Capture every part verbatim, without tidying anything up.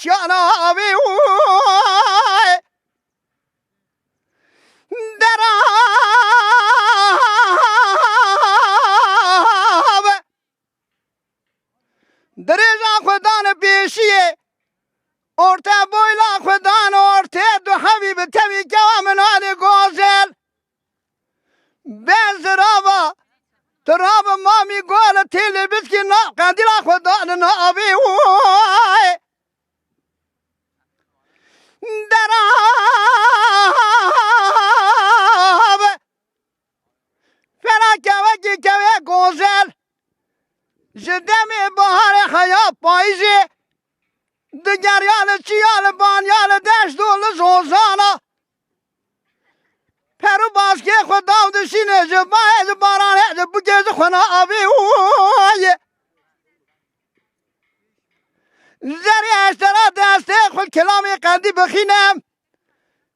çiyana avê û dera be. Dirêja xwe dane pêşiyê, orte boyla xwe dane ortê, du hevî bi tevî kewa min halê gozel. Be zirava, tu rabe mamî gole têlê biskî na qendîla xwe dane na avê wê. Dera be. Fena kevekî kevê gozel. Ji demê baharê heya payîzê. Digeriya li çiya li baniya li deşt û li zozana. Peru baskê xwe daw dişîne ji bayê ji baranê ji bikê ji xwe na avê wê. Zerê eştera destê xwe kilamê qendî bixîne.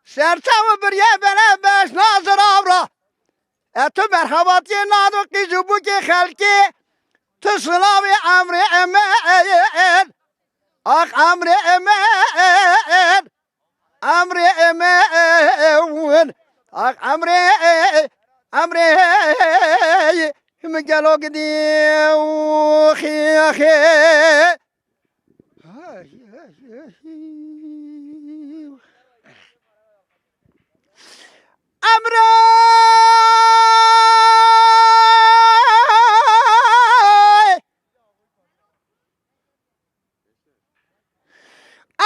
Serçav biriye bere beş nazir avra. E tu merhebatiyê nado qîz û bûkê xelkê. Tu silavê emrê emen. Ax emrê emen. Emrê emen. Ax emrê. Emrê. Min gelo gidî. Xê xê. Emre!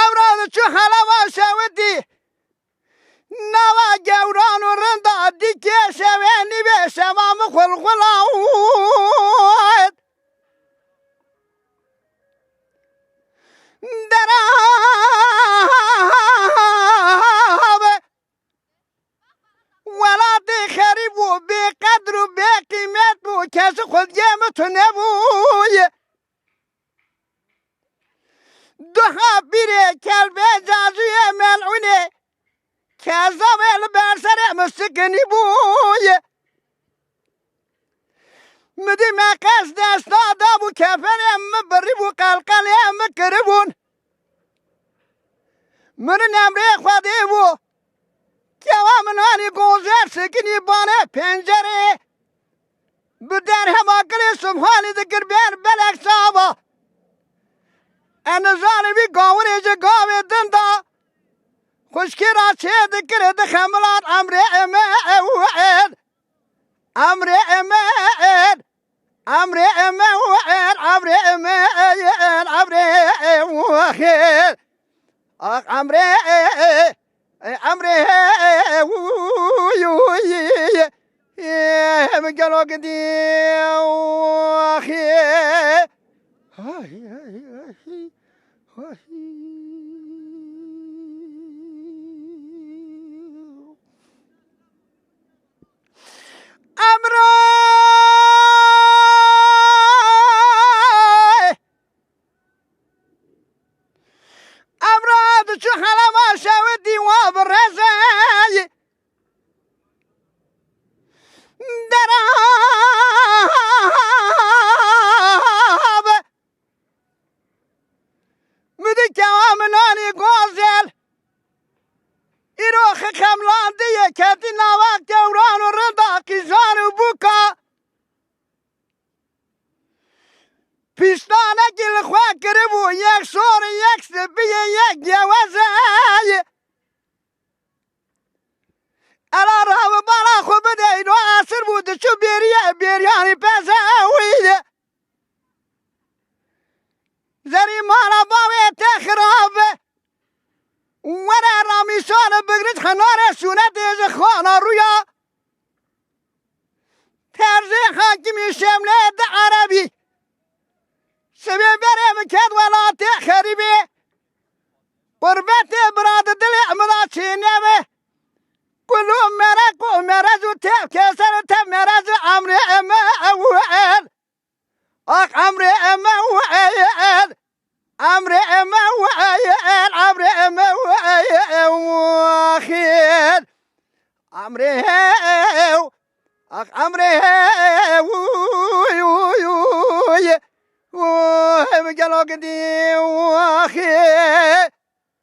Emre diçû helama şewitî. Nava gewran û rinda dîkê şevê nîvê şeva min xulxula û dera be. Welatê xerîb û bêqedr û bêqîmet bû, kesî xwediyê min tune bûye. Duha pîrê kelbê cazûyê melûnê, kezabê li ber serê min sikinî bûye. Min dî meqes desta dabû, keferê min birîbû, qelqelê min kiribûn. Min emrê Xwedê bû. Kewa min hanî gozer sikinî bane pencerê. Bi derhema kilê Subhanî dikir ber belek sava. E nizanî vî gawirê ji gavê din da. Xwişkê ra çê dikir dixemilat emrê emen. Emrê emen. Emrê emen. Emrê emen. Emrê xêr. Ax emrê. Emrê. Uy, uy. Em gelo gidî. Axê. Ay, ay, ay. Ay. Emre! Emre diçû helama şewitî wa bi rezeyî. Dera be. Min dî kewa min anî gozel. Îro xixemlandiye ketî nava kewran û rinda qîzan û bûka. Pîstanekî li xwe kiribû, yek şor, yek spiyê, yek geweze ye. Ela rav bala xwe bideyno asir bû, diçû bêriye, bêriyanî peze wî ye. Zerî mala bavê te xirab be. Were ramîşan bigrit xenarê şûnetê ji xana rûya. Terzê hakimî şemlê di erebî. Sibê berê min ket welatê xerîbê. Qurbetê bira di dilê min de çênebe. Kulû merek û merez û tev keser tev merez û emrê eme ew el. Ax emrê eme ew el. Emrê eme ew el. Emrê eme ew el. Axir. Emrê hew, ax emrê hew, uy, uy, uy, uy, gelo gidî, axê.